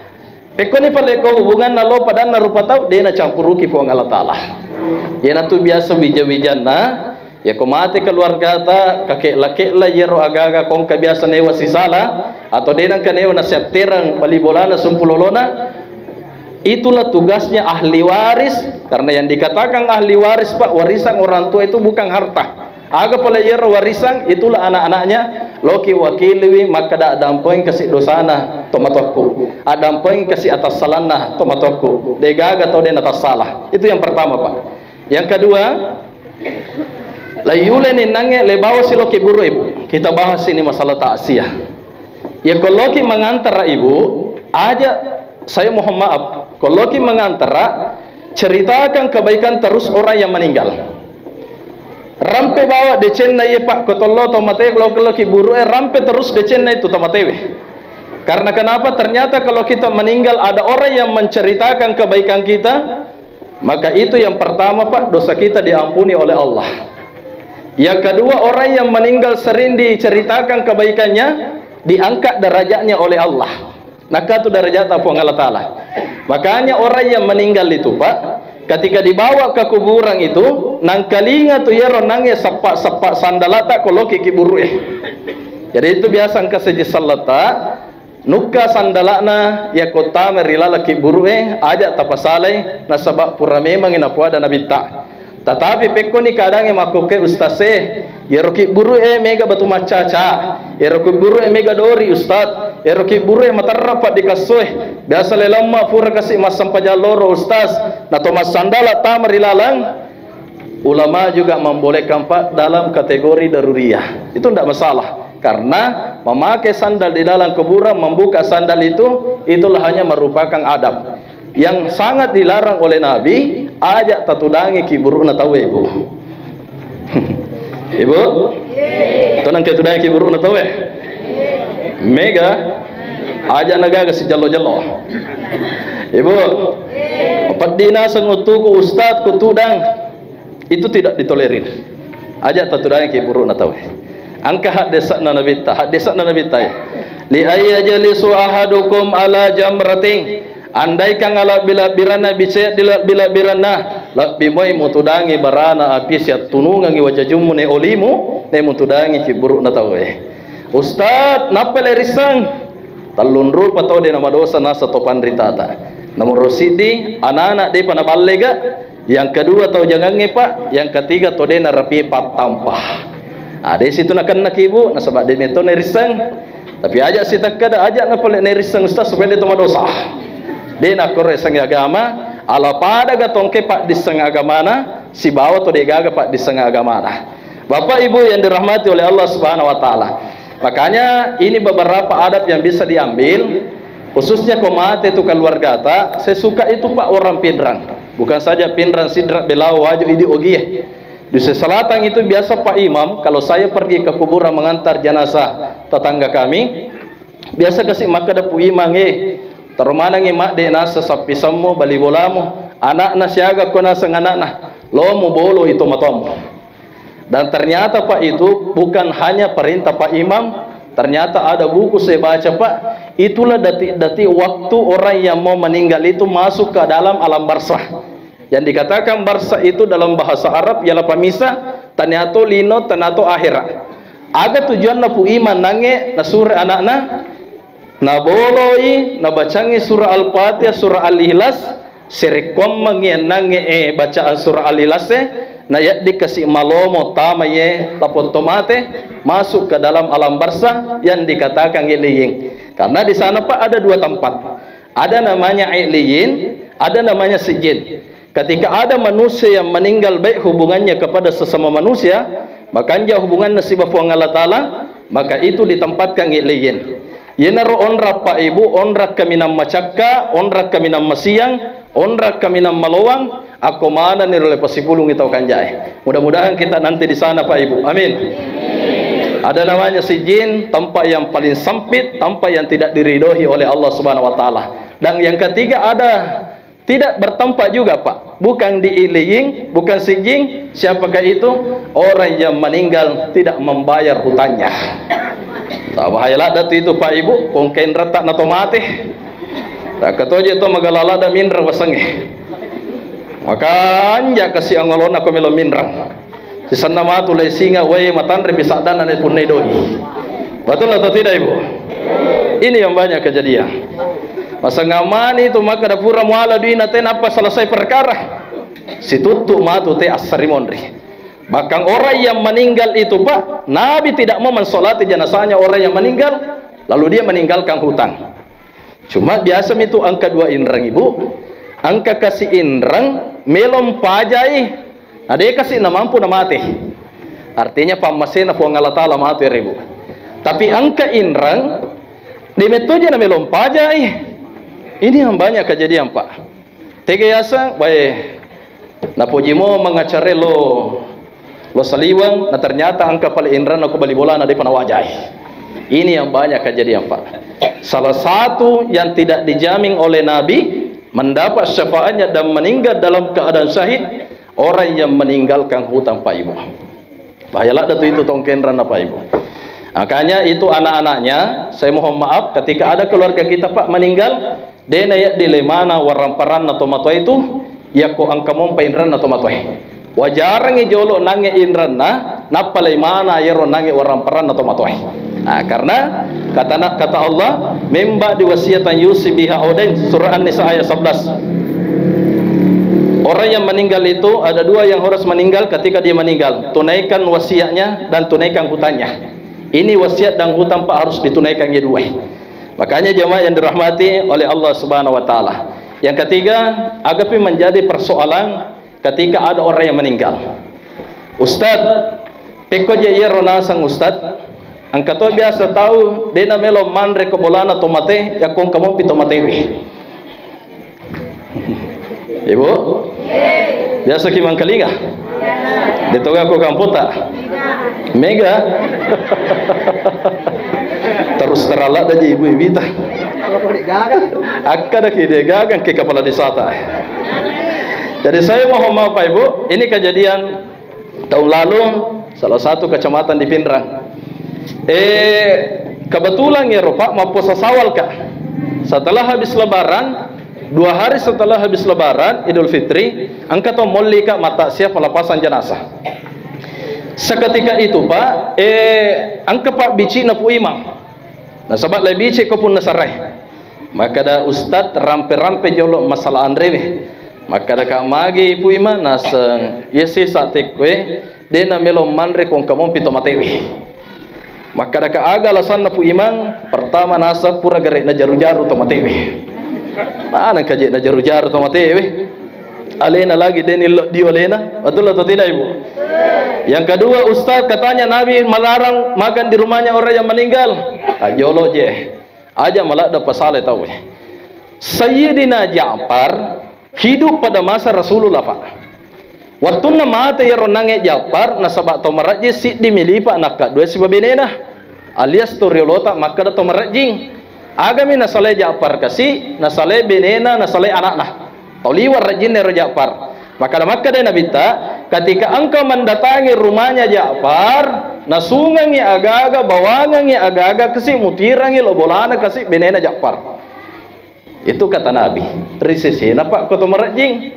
Pekkoni pale ko hubunganna lo padanna rupa tau, de nacampuruki Puang Allah Ta'ala. Iyanatu biasa wija-wijanna, Yako mate keluargata, kakella-kella yero agaga kongka biasa newa sisala, atau denang kanewa nasiatterang bali bolana sumpulolona, itulah tugasnya ahli waris, karena yang dikatakan ahli waris, Pak, warisan orang tua itu bukan harta. Aga pale yero warisan, itulah anak-anaknya, loki wakiliwi, maka da addampeng kasi dosana, tomatoakku. Addampeng kasi atassalanna, tomatoakku. Degaga tau dena tassalah. Itu yang pertama, Pak. Yang kedua, laiyuleni nangnge lebawa siloki buru ibu. Kita bahas ini masalah takziah. Ya, kalau ki mengantara ibu, aja, saya mohon maaf, kalau ki mengantara, ceritakan kebaikan terus orang yang meninggal. Rampe bawa decenna ye, Pak, kotollo to mate, kalau ki buru, eh, rampe terus decenna itu to matewe. Karena kenapa? Ternyata kalau kita meninggal, ada orang yang menceritakan kebaikan kita, maka itu yang pertama, Pak, dosa kita diampuni oleh Allah. Yang kedua, orang yang meninggal sering diceritakan kebaikannya, diangkat derajatnya oleh Allah. Nakatu derajatna Puang Allah Ta'ala. Makanya orang yang meninggal itu, Pak, ketika dibawa ke kuburan itu, nangkalinga tu yero nangnge seppa-seppa sandalata koloki ki burue. Jadi itu biasa engka seji sallata, nukka sandala'na, yako tama ri laleng kibburu'e, aja tapasalai, nasaba pura memangngi napoada Nabitta. Tatapi pekkoni kadangnge makkokke ustaz e, yero kibburu'e mega batu maccaca, yero kibburu'e mega dori ustaz, yero kibburu'e materra paddikassoe, biasa lelamma pura kasi massempajang loro ustaz, nato massandala tama ri laleng, Ulama juga membolehkan, Pak, dalam kategori daruriyah. Itu ndak masalah. Karena memakai sandal di dalam kuburan, membuka sandal itu, itulah hanya merupakan adab. Yang sangat dilarang oleh Nabi, aja tatudangi kiburu'na tauwe, Bu. Ibu? Tonang ketudangi kiburu'na tauwe? Mega? Aja nagaga sijallo-jallo. Ibu? Peddi naseng uttuku ustaz kutudang. Itu tidak ditolerir. Aja tatudangi kiburu'na tauwe. Engka haddesa'na Nabitta, haddesa'na Nabitta ya. Li ayya jalisu ahadukum ala jamratin. Andaikan alabbi-labbiranna bicaya di labbi-labbiranna, labbi moi mutudangi barana api siattunungangi wajajummu ne olimu, ne mutudangi kiburu'na tauwe. Ustaz, nappa le risseng? Tellung rupa tau de namadosa nasa to panritata. Nomoro siddi, anana depa naballega, yang kedua, tau jangangnge, Pak. Yang ketiga, to de narapie pattampa. Ah, de situ nakenna kibu, nasaba de metto nerisseng. Tapi aja sitakkada, aja napale nerisseng ustaz supaya de to madosa. De nakkoro isengnge agama, ala padaga tongke paddisseng agamana, sibawa to degaga paddisseng agamana. Bapak Ibu yang dirahmati oleh Allah Subhanahu wa Ta'ala. Makanya ini beberapa adab yang bisa diambil, khususnya ko mate tu keluargata, saya suka itu Pak orang Pinrang. Bukan saja Pinrang, Sidrap, Belawa, Wajo, Idi, Ogie. Di Sulawesi Selatan itu biasa Pak Imam, kalau saya pergi ke kuburan mengantar jenazah tetangga kami, biasa kasi makkeda Pu Imang, eh, taro manengngi madde nasa sappi semmu bali bolamu, anakna siaga ko naseng anakna, lomu bolo itu matomu. Dan ternyata, Pak, itu bukan hanya perintah Pak Imam, ternyata ada buku saya baca, Pak, itulah detik-detik waktu orang yang mau meninggal itu masuk ke dalam alam barzah. Yang dikatakan barzah itu dalam bahasa Arab ialah pemisah tanato lino, tanato akhirat. Aga tujuanna Pu Imang nangnge nasure anakna? Naboloi, nabacangngi surah Al-Fatihah, surah Al-Ikhlas, serekkuammengngi ennangnge, eh, bacaan surah Al-Ikhlas e, nayaddi kasi malomo tamaye lapong to mate, masuk ke dalam alam barzah yang dikatakan illiyin. Karena di sana, Pak, ada dua tempat. Ada namanya illiyin, ada namanya sijjin. Ketika ada manusia yang meninggal baik hubungannya kepada sesama manusia, makanja hubunganna siba Puang Allah Ta'ala, maka itu ditempatkan illiyin. Yenaro onrang Pak Ibu, onrang kaminang macakka, onrang kaminang masiang, onrang kaminang malowang, akko manenni role pasipulungi tau kanjae. Mudah-mudahan kita nanti di sana, Pak Ibu. Amin. Ada namanya sijjin, tempat yang paling sempit, tempat yang tidak diridhoi oleh Allah Subhanahu wa Ta'ala. Dan yang ketiga ada tidak bertempat juga, Pak. Bukan di illiyin, bukan sijjin. Siapakah itu? Orang yang meninggal tidak membayar hutangnya. Nah, bahaya ladde tu itu, Pak Ibu, kongkain retak na to mate. Tak ketoje to magala ladde minreng wasengnge. Makanja kasi angolona ko melo minreng. Sisenna matu lai singa, wae matanre pisaddanna ne punnai doi. Betul atau tidak, Ibu? Ini yang banyak kejadian. Masa ngamani tu maka dapura muala duina te nappa selesai perkara. Situttu matu te assarimonri. Bahkan orang yang meninggal itu, Pak, Nabi tidak mau mensolati jenazahnya orang yang meninggal, lalu dia meninggalkan hutang. Cuma biasa mitu engka dua inreng, Ibu. Engka kasi inreng melo mpajai, na de kasi namampu namate. Artinya pammasena Puang Allah Taala matu ero, Ibu. Tapi engka inreng de metto je na melo mpajai. Ini yang banyak kejadian, Pak. Tega yaseng, wae, napoji mo mangacare lo, lo saliweng, na ternyata engka pale inranna ko bali bolana depa nawajai. Ini yang banyak kejadian, Pak. Salah satu yang tidak dijamin oleh Nabi mendapat syafaatnya dan meninggal dalam keadaan syahid, orang yang meninggalkan hutang, Pak, Ibu. Bahaya ladde tu itu tongkenran, Bapak Ibu. Makanya itu anak-anaknya, saya mohon maaf, ketika ada keluarga kita, Pak, meninggal, de na yeddi lemana waramparanna tomatoa itu, yakko engka mompa inranna tomatoa. Wajarangi jolo nange inranna, nappa lemana yero nange waramparanna tomatoa. Nah, karena kata, kata Allah, memba di wasiatan yusi biha audain, surah An-Nisa ayat sebelas. Orang yang meninggal itu ada dua yang harus meninggal ketika dia meninggal. Tunaikan wasiatnya dan tunaikan hutangnya. Ini wasiat dan hutang, Pak, harus ditunaikan ya dua. Makanya jemaah yang dirahmati oleh Allah Subhanahu wa Taala. Yang ketiga, agapi menjadi persoalan ketika ada orang yang meninggal. Ustaz, pekko je iyaro naseng Ustaz, engka to biasa tau de na melo manre ko bolana to mate, yakko engka mompi to matewe. Ibu? Biasa ki mangkalinga? De toga ko kampota? Mega? Terus terang ladde ji ibu-ibu ta. Akkada ki de gaga ke kepala desa ta. Jadi saya mohon maaf, Pak, Ibu, ini kejadian tahun lalu, salah satu kecamatan di Pinrang. Eh, kebetulan ya, Pak, mappuasa Sawal, Kak. Setelah habis Lebaran, dua hari setelah habis Lebaran, Idul Fitri, engka to molli, Kak, matakziah pelepasan jenazah. Seketika itu, Pak, eh, engka, Pak, bicikna Pu Imang. Nasaba lebih cek ko punna sarai. Makkada, "Ustaz, rampe-rampe jolo masalah anrewe." Makkada, "Ka magi Pu Imang?" Naseng, "Iya sesa tekkoe, de na melo manre ko engka mompi to matewe." Makkada, "Ka aga alasanna Pu Imang?" Pertama, naseng pura gare na jaru-jaru to matewe. Maneng kaje na jaru-jaru to matewe? Alena lagi de nillo dio alena. Betul atau tidak, Ibu? Yang kedua, Ustaz, katanya Nabi melarang makan di rumahnya orang yang meninggal. Ah, jolo je. Aja maladde pasale tau. Sayyidina Ja'far hidup pada masa Rasulullah, Pak. Wattunna mate iyaro nange Ja'far, nasaba to marajji siddi milipa nakkaddue sibawa benena, alias to riolota makkada to marajjing. Agami nasalai Ja'far kasi, nasalai benena, nasalai anakna. Tau liwa rajinna ero Ja'far. Makkada, makkadai Nabitta, ketika engkau mendatangi rumahnya Ja'far, nasungengi agaga, bawangengi agaga, kasi mutirangi lo bolana kasi benena Ja'far. Itu kata Nabi. Ri sesena, Pak, ko to marajjing.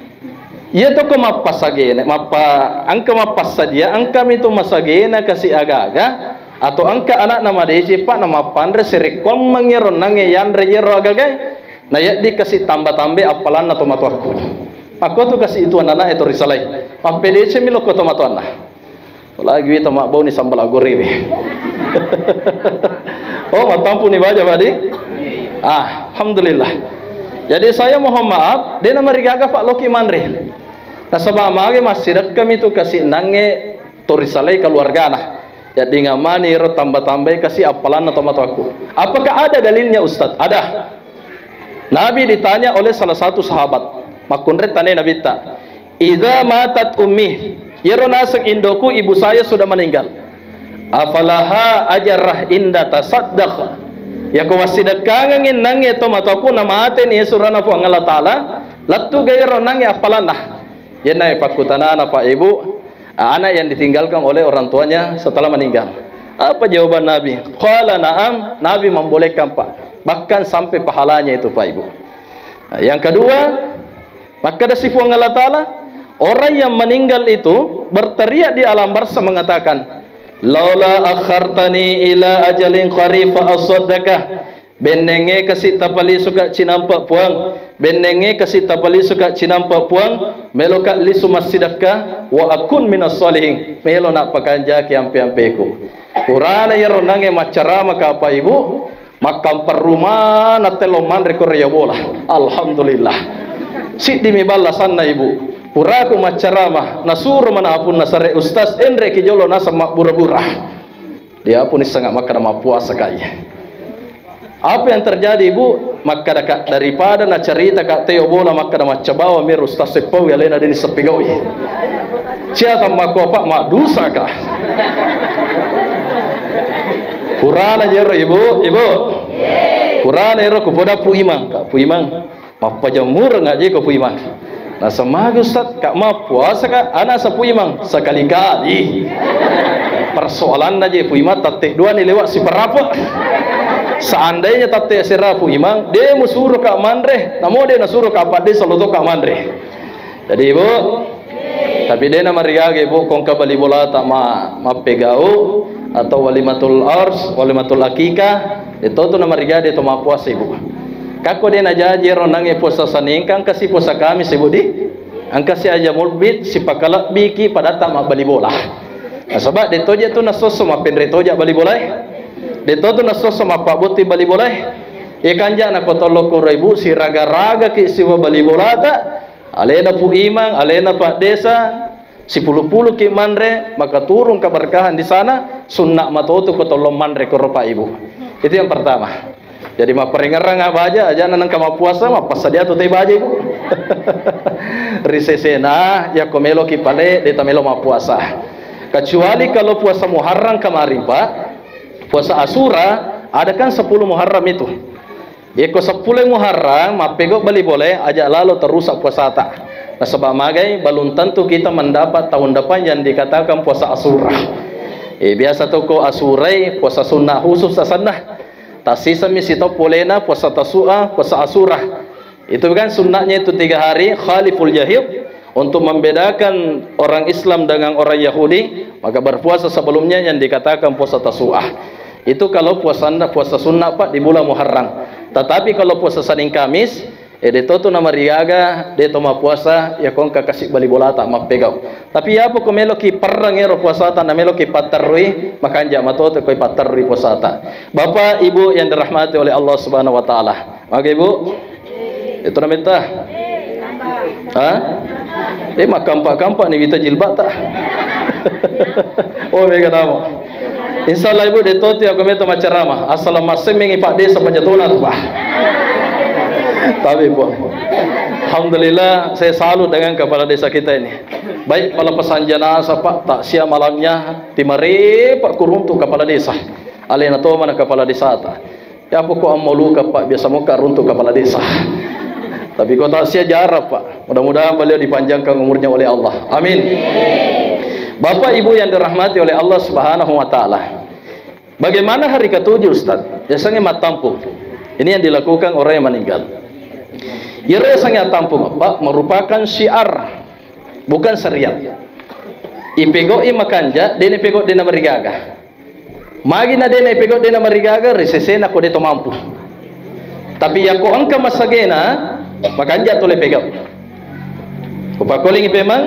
Iya to ko mappasagena, mappa, engka mappassadia, engka mitu masagena kasi agaga, atau engka anakna madeceng, Pak, na mappanre sirekkuammengi ro nange yanre iyaro agaga. Na yaddi kasi tamba-tambai appalanna tomatoakku. Makkotu kasi itu anak-anak itu risalai. Mappedeceng mi lokko tomatoanna. Lagi wita mabbau ni sambal agorewe. Oh, mattampu ni baja, Pak, di? Ah, alhamdulillah. Jadi saya mohon maaf, de na marigaga, Pak, loki manre. Nasaba mage massidekka mitu kasi nange to risalai keluargana. Jadi ngamani ro tamba-tambai kasi appalanna tomatoakku. Apakah ada dalilnya, Ustaz? Ada. Nabi ditanya oleh salah satu sahabat, makkunrai tane Nabitta, "Idza matat ummi, iyaro naseng indoku, ibu saya sudah meninggal. Afalaha ajarah inda tasaddaq? Yako massidekkangengi nange tomatoakku namateni surana Puang Allah Ta'ala, lettu gairo nange appalanna?" Yennae pakkutanana, Pak, Ibu, anak yang ditinggalkan oleh orang tuanya setelah meninggal. Apa jawaban Nabi? Qala na'am, Nabi membolehkan, Pak. Bahkan sampai pahalanya itu, Pak, Ibu. Nah, yang kedua, makkada si Puang Allah Ta'ala, Orang yang meninggal itu berteriak di alam barzah mengatakan, "Laula akhartani ila ajalin qarib fa asaddaka." Bennengnge kasi tapalisuka cinampa Puang, bennengnge kasi tapalisuka cinampa Puang, meloka lisu massidakka, wa akun minas shalihin, melo nappakanjaki ampe-ampeku. Purana iyaro nange maccarama ka Bapak Ibu, makkamperruma natello manre ko rio bola. Alhamdulillah. Siddimi ballasanna Ibu. Puraku maccarama, nasuro mana apunna sare ustaz, enreki jolo naseng mabbura-bura. Dia pun sangat makkada mappuasa kai. Apa yang terjadi, Ibu? Makkada ka, daripada nacarita ka teo bola, makkada maccabawa mero ustaz seppawi alena deni seppegawi. Cia tammakko apa maddusa ka. Purana jero, Ibu, Ibu. Purana ero kupoda Pu Imang, Kak Pu Imang. Mappajamureng aja ko Pu Imang. Naseng magi ustaz, ka mappuasa ka, ana sa Pu Imang, sekali-kali. Persoalanna je Pu Imang, tatte dua ni lewat siparapa. Seandainya tatte sera Pu Imang, de musuro ka manre, namo de nasuro ka padde saloto ka manre. Jadi Ibu, tapi de namarigaga Ibu, kongka bali bolata ma, mappegau atau walimatul ars, walimatul akikah, itu tu namarigaga de to mappuasa Ibu. Kakko de najaji ro nange puasa Senin, engka si puasa Kamis Ibu di, engka si aja mulbit, sipakalebbiki padatta mabbali bola. Nasaba de toja tu nasosso mappenre toja bali bolae. De to tu nasosso mappabotti bali bolae. Iya kanja na kotollo koro Ibu, siraga-raga ki siwa bali bolata, alena Pu Imang, alena Pak Desa, sipulu-pulu ki manre, maka turun keberkahan di sana, sunna matotu ko tollo manre koro Pak Ibu. Itu yang pertama. Jadi mapparengerang baja, aja nengka mappuasa, mappassadia tu teh baja Ibu. Ri sesena, yakko melo ki pale, de ta melo mappuasa. Kecuali kalau puasa Muharram kemarin, Pak, puasa Asura, ada kan sepuluh Muharram itu. Yekko seppulo Muharram, mappego bali bolae, aja lalo terusak puasata. Nasaba magai, belum tentu kita mendapat tahun depan yang dikatakan puasa Asura. Eh, biasa to ko Asurai, puasa sunnah khusus asenna. Tassisami sito polena, puasa Tasu'a, puasa Asura. Itu kan sunnahnya itu tiga hari, khaliful jahid, untuk membedakan orang Islam dengan orang Yahudi, maka berpuasa sebelumnya yang dikatakan puasa Tasu'ah. Itu kalau puasa, puasa sunnah, Pak, di bulan Muharram. Tetapi kalau puasa Senin Kamis, eh, de to tu namarigaga, de to mappuasa, ya kongka kasi bali bolata mappegau. Tapi ya apa ko meloki perrang ero puasata, na meloki patterrui, makanja matoto koi patterrui puasata. Bapak, Ibu yang dirahmati oleh Allah Subhanahu wa Ta'ala. Mage, Ibu? Itu namanya. Ha? Eh, makampak-kampak ni wita jilbab tak? Oh, mega nama. Insya Allah, Ibu, de toti aku meta macerama. Asal masing mengi Pak Desa Pajatona tu, Pak. Tapi, Pak, alhamdulillah, saya salut dengan kepala desa kita ini. Baik pelepasan jenazah, Pak, takziah malamnya, timare, Pak, kuruntu kepala desa. Alena to mana kepala desa ta. Ya, pokok ammoluka, Pak, biasa moka runtu kepala desa. Tapi kota sia jarang, Pak. Mudah-mudahan beliau dipanjangkan umurnya oleh Allah. Amin. Bapak Ibu yang dirahmati oleh Allah Subhanahu wa Ta'ala. Bagaimana hari ketujuh, Ustaz? Biasanya mattampung. Ini yang dilakukan orang yang meninggal. Iyaro yasengnge attampung, Pak, merupakan syiar, bukan syariat. Ipegau'i makanja, dena pegau dena marigaga. Magi na dena ipegau dena marigaga, ri sesena ko de to mampu. Tapi yakko engka masagena, makanja tole pegau. Kupakkolingi pemang,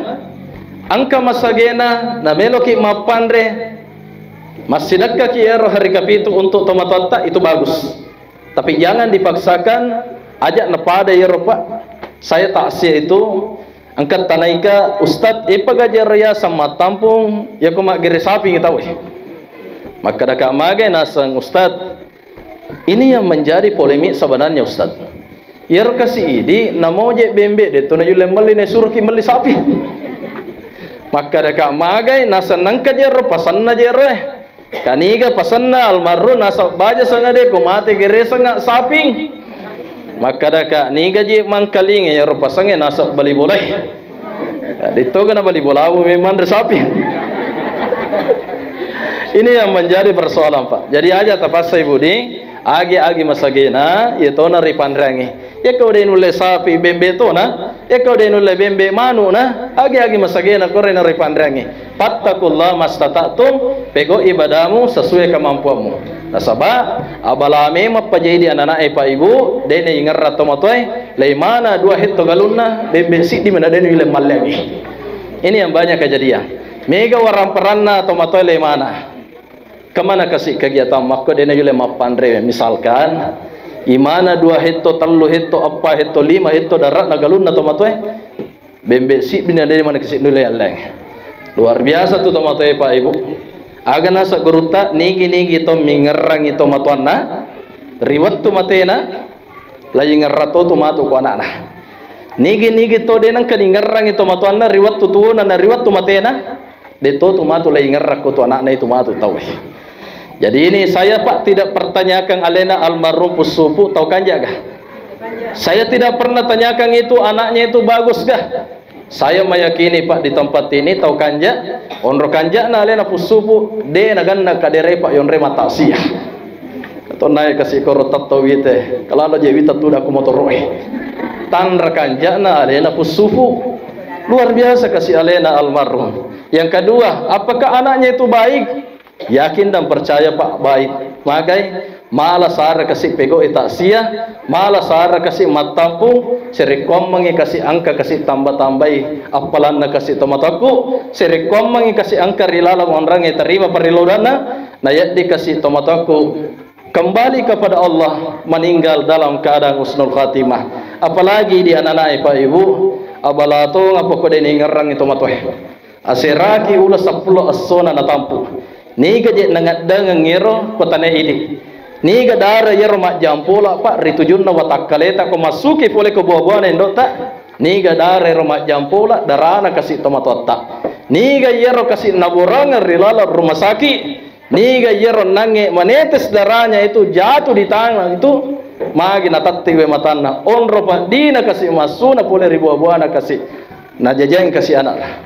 engka masagena, na meloki mappanre, massidakkaki ero hari kapitu untuk tomatoatta, itu bagus. Tapi jangan dipaksakan, aja napada iyaro, Pak. Saya takziah itu, engka tanaika, "Ustaz, ipagaja riaseng mattampung, yako maggere saping tau." Makkadaka magai naseng, "Ustaz, ini yang menjadi polemik sebenarnya, Ustaz. Iyaro kasi idi, namoje bembe, de to najulle melli, nasuroki melli sapi." Makkadaka magai naseng, "Nengka jero, pasenna jero, eh." Kaniga pasenna almarhum naseng baja sangade ko mate geresengnga saping. Makkadaka niga je mangkalinga iyaro pasengnge naseng bali bolae. Dittoga na bali bolamu memang re saping. Ini yang menjadi persoalan, Pak. Jadi aja tapassai Budi, agi-agi masagena, iya tona ripanreangi. Iyako de nulle sapi bembe tona, iyako de nulle bembe manu na, agi-agi masagena korena ripanreangi. Fattaqullaha mastata'tum, pegau ibadamu sesuai kemampuanmu. Nasaba abala memang pajaidi anak-anak e, Pak Ibu, dene ingerra tomatoe, leimana dua hetto galunna, bembe siddi mena dene ile malleangi. Ini yang banyak kejadian. Mega waramparanna tomatoe leimana. Kemana kasi kegiatan makko dena yule mappanre, misalkan imana dua hetto, tellu hetto, eppa hetto, lima hetto darat na galunna tomatoe. Bembe siddi na dena mana kasi nule alleng. Luar biasa tu tomatoe, Pak Ibu. Aga nasa gurutta, nigi-nigi to mingerrangi tomatoanna ri wettu matena, la ingerra to tu matu ko anakna. Nigi-nigi to de nengka ningerrangi tomatoanna ri wettu tuona na ri wettu matena, de to tu matu la ingerra ko tu anakna itu matu tau. Jadi ini saya, Pak, tidak pertanyakan alena almarhum Pussupu tau kanja ga. Saya tidak pernah tanyakan itu anaknya itu bagus ga. Saya meyakini, Pak, di tempat ini tau kanja, onro kanjana alena Pussupu, de naganna kadere, Pak, yonre mata sia. Tonnai kasi koro tattau wite, kalalo je wita tuda ku motoroe. Tanra kanjana alena Pussupu. Luar biasa kasi alena almarhum. Yang kedua, apakah anaknya itu baik? Yakin dan percaya, Pak, baik. Magai, mala sara kasi pegau e taksia, mala sara kasi mattampung, serekkuammengi kasi angka kasi tamba-tambai appalanna kasi tomatoakku, serekkuammengi kasi angka ri laleng onrange tarima parellodanna, na yaddi kasi tomatoakku kembali kepada Allah, meninggal dalam keadaan husnul khatimah. Apalagi di anak-anak e, Pak Ibu, abala tong apa ko de ningerrangi tomatoe. Aseraki ula seppulo essona natampu. Niga je nangaddangeng ero ko tane idi. Niga dara iyaro majjampola, Pak, ri tujunna watakkaleta ko massuki pole ko bua-buana indo'ta. Niga dara ero majjampola darana kasi tomatoatta. Niga iyaro kasi naborangeng ri laleng rumah sakit. Niga iyaro nange manetes darahnya itu jatuh di tanah itu, magi natatti we matanna. Onro paddina kasi massuna pole ri bua-buana kasi. Najajang kasi anakna.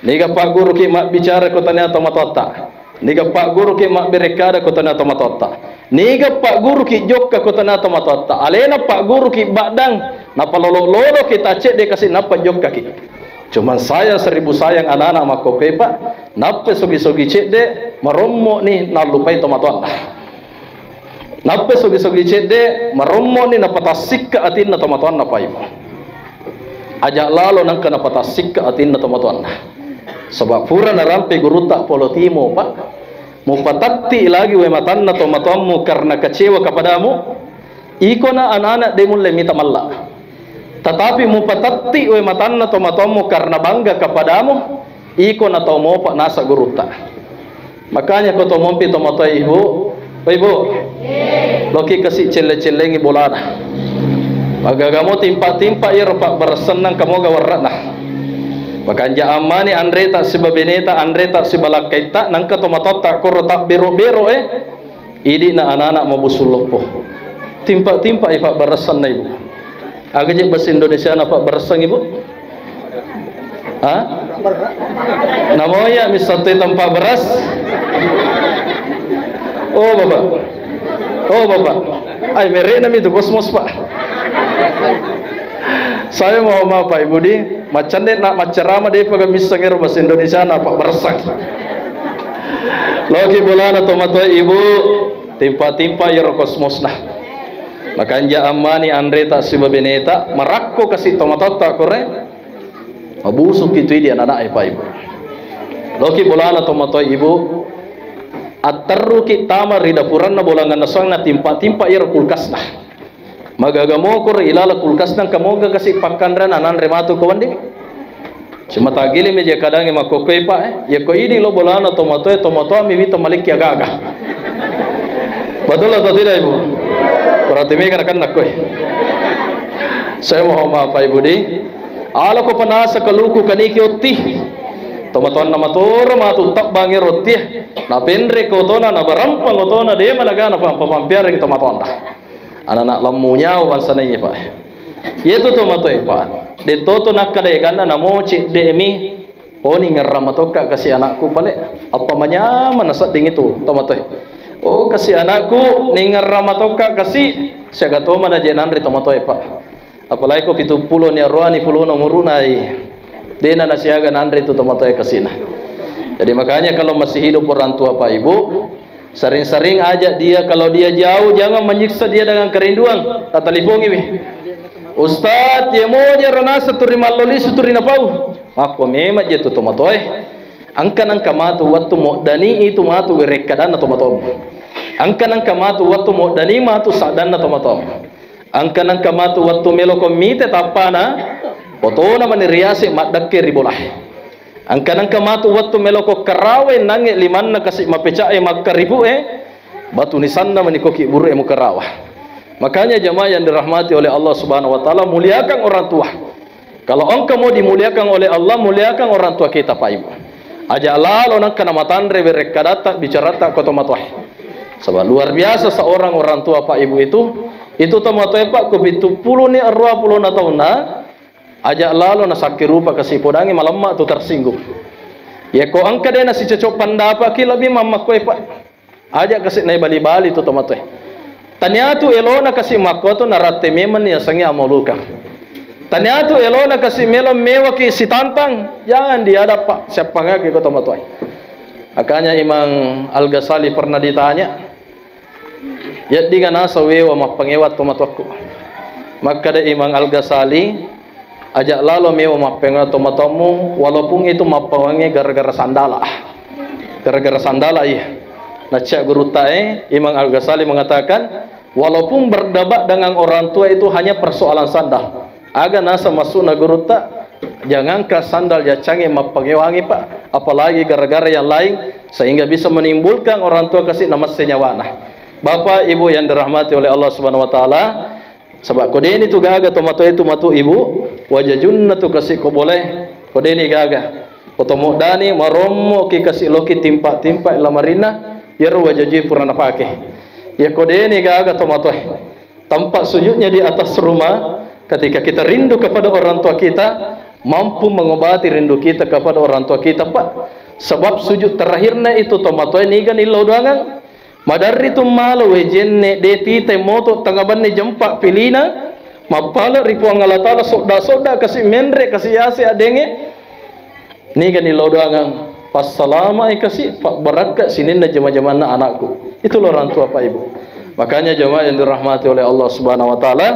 Niga pagguruki mabbicara ko tania tomatoatta. Niga pagguruki mabberekkada ko tania tomatoatta. Niga pagguruki jokka ko tania tomatoatta. Alena pagguruki baddang, napalolo-loloki taccedde kasi nappa jokkaki. Cuman sayang seribu sayang anak-anak makkokkoe, Pak, nappe sogi-sogi cedde, marommo ni nallupai tomatoanna. Nappe sogi-sogi cedde, marommo ni napatassikka atinna tomatoanna, Pak Ibu. Aja lalo nangka napatassikka atinna tomatoanna. Sebab pura narampe gurutta Polo Timo, Pak. Mupatatti lagi we matanna tomatoammu karena kecewa kepadamu. Ikona anak-anak de mulle mita malla. Tetapi mupatatti we matanna tomatoammu karena bangga kepadamu, iko na tau mopa nasa gurutta. Makanya ko to mompi tomatoa ibu, oh ibu, loki kasi celle-cellengi bolana. Magagamo timpa-timpa iyaro pabbarassanna kamoga warra'na. Makanja ammani anreta sibabeneta, anreta sibalakkaitta, nangka tomatoatta koro tabbero-bero e. Idi'na anak-anak mabusung loppo. Timpa-timpa i pabbarassanna ibu. Aga je bahasa Indonesia na pabbarassan ibu? Ha? Namoya misatto tempat beras. Oh bapak. Oh bapak. Ai merek nami itu kosmos pak. Saya mau maaf pak ibu di. Macande nak macerama de paga misseng ero bahasa Indonesia na pabbarassan. Loki bolana tomatoa ibu, timpa-timpa iyaro kosmosna. Makanja ammani anreta sibabeneta, marakko kasi tomatoatta kore, mabusukki tu idi anak-anak e, Pak Ibu. Loki bolana tomatoa ibu, atterruki tama ri dapuranna bolanganna suanna timpa-timpa iyaro kulkasna. Magaga mokoro ilala kulkas nang kamoga kasi pakkanrena nanre matu ko wedding. Cuma tagili meja kadangi makkokkoe pak eh. Ya ko idi lo bolana tomatoe tomatoa mi wito malikki agaga. Betul atau tidak ibu? Berarti mega kan nakkoe. Saya mohon maaf pak ibu di. Ala ko panasa kaluku kaniki otti. Tomatoanna matoro matu tabbang ero otti. Na penre kotona na barampang kotona de managana pampa pampiareng tomatoanna. Anak-anak lammu nyawa bangsa naiye, Pak. Yetu to matoe, Pak. De toto nakkada eganna namo cedde mi. Oh, ningerra matokka kasi anakku pale. Apa manyamana sedding itu to matoe. Oh, kasi anakku ningerra matokka kasi siaga to mana je nanre to matoe, Pak. Apalagi ko pitu pulo ni aroani pulona umuruna, dena nasiaga nanre tu tomatoa kasina. Jadi makanya kalau masih hidup orang tua Pak Ibu, sering-sering ajak dia, kalau dia jauh jangan menyiksa dia dengan kerinduan. Tatalipongi mi. Ustaz, ye moja ranasa turi malloli suturi napau. Makko memang je tu tomatoe. Engka nengka matu wattu moddani itu matu werekkadanna tomatomu. Engka nengka matu wattu moddani matu saddanna tomatomu. Engka nengka matu wattu meloko mite tappana, otona mani riase maddekke ri bolae. Engka nengka matu wattu meloko karawe nange limanna kasi mapeca'e makkaribu'e, batu nisanna mani koki buru'e mukarawa. Makanya jamaah yang dirahmati oleh Allah Subhanahu wa Ta'ala, muliakan orang tua. Kalau engka mau dimuliakan oleh Allah, muliakan orang tua kita, Pak Ibu. Aja lalo nengka namatanre werekkadatta bicarata ko tomatoe. Sebab luar biasa seorang orang tua, Pak Ibu, itu, itu tomatoe, Pak, ko pitu pulo ni arua pulo na taunna, aja lalo nasakki rupa kasi podangi malemma tu tersinggung. Ya ko engka de nasicocok pendapat ki lebih mammakkoe, Pak. Aja kasi naibali-bali tu tomatoe. Taniatu elona kasi makkoto naratte memang ni yasengnge amolukang. Taniatu elona kasi melo mewaki sitantang, jangan dihadap, Pak, siappangaki ko tomatoe. Makanya Imam Al-Ghazali pernah ditanya, "Yaddinga nasa wewa mappangewa tomatoakku?" Makkada Imam Al-Ghazali, "Aja lalo mewa mappangewa tomatoammu, walaupun itu mappangewangnge gara-gara sandala." Gara-gara sandala, iya. Nacca gurutae, Imam Al-Ghazali mengatakan, walaupun berdebat dengan orang tua itu hanya persoalan sandal. Aga nasa maksudna gurutta, jangankan sandal, jaccangnge mappangewangi, Pak, apalagi gara-gara yang lain, sehingga bisa menimbulkan orang tua kasi namasse nyawana. Bapak Ibu yang dirahmati oleh Allah Subhanahu wa Ta'ala, saba ko deni tu gaga tomatoe tu matu Ibu, wajajunna tu kasi ko bolae, ko deni gaga. Ko tomoddani marommo ki kasi loki timpa-timpa lamarinna, yero wajaju pura napake. Ya ko deni gaga tomatoe. Tempat sujudnya di atas rumah, ketika kita rindu kepada orang tua kita, mampu mengobati rindu kita kepada orang tua kita, Pak. Sebab sujud terakhirnya itu tomatoe niga nillau doangang. Maderri tu malo wejenne de tite moto tengnga benni jempa pilina, mappale ri Puang Allah Ta'ala sodda-sodda kasi menre kasi yase addenge. Niga nillau doangang, passalamai kasi, pabbarakka sininna jama-jamanna anakku. Itulah orang tua, Pak Ibu. Makanya jamaah yang dirahmati oleh Allah Subhanahu wa Ta'ala,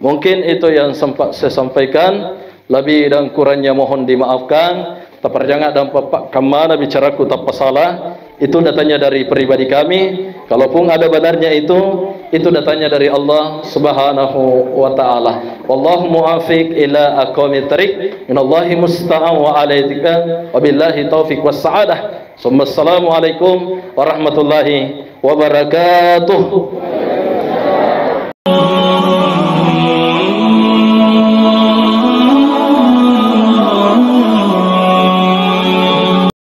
mungkin itu yang sempat saya sampaikan. Lebih dan kurangnya mohon dimaafkan. Taparjanga dan papa kammana bicaraku tappa salah. Itu datangnya dari pribadi kami. Kalaupun ada benarnya itu, itu datangnya dari Allah Subhanahu wa Ta'ala. Wallahu muwaffiq ila aqwamit thariq. Minallahi musta'an wa alaihi tiklan. Wabillahi taufiq was sa'adah. Summa assalamualaikum warahmatullahi wabarakatuh.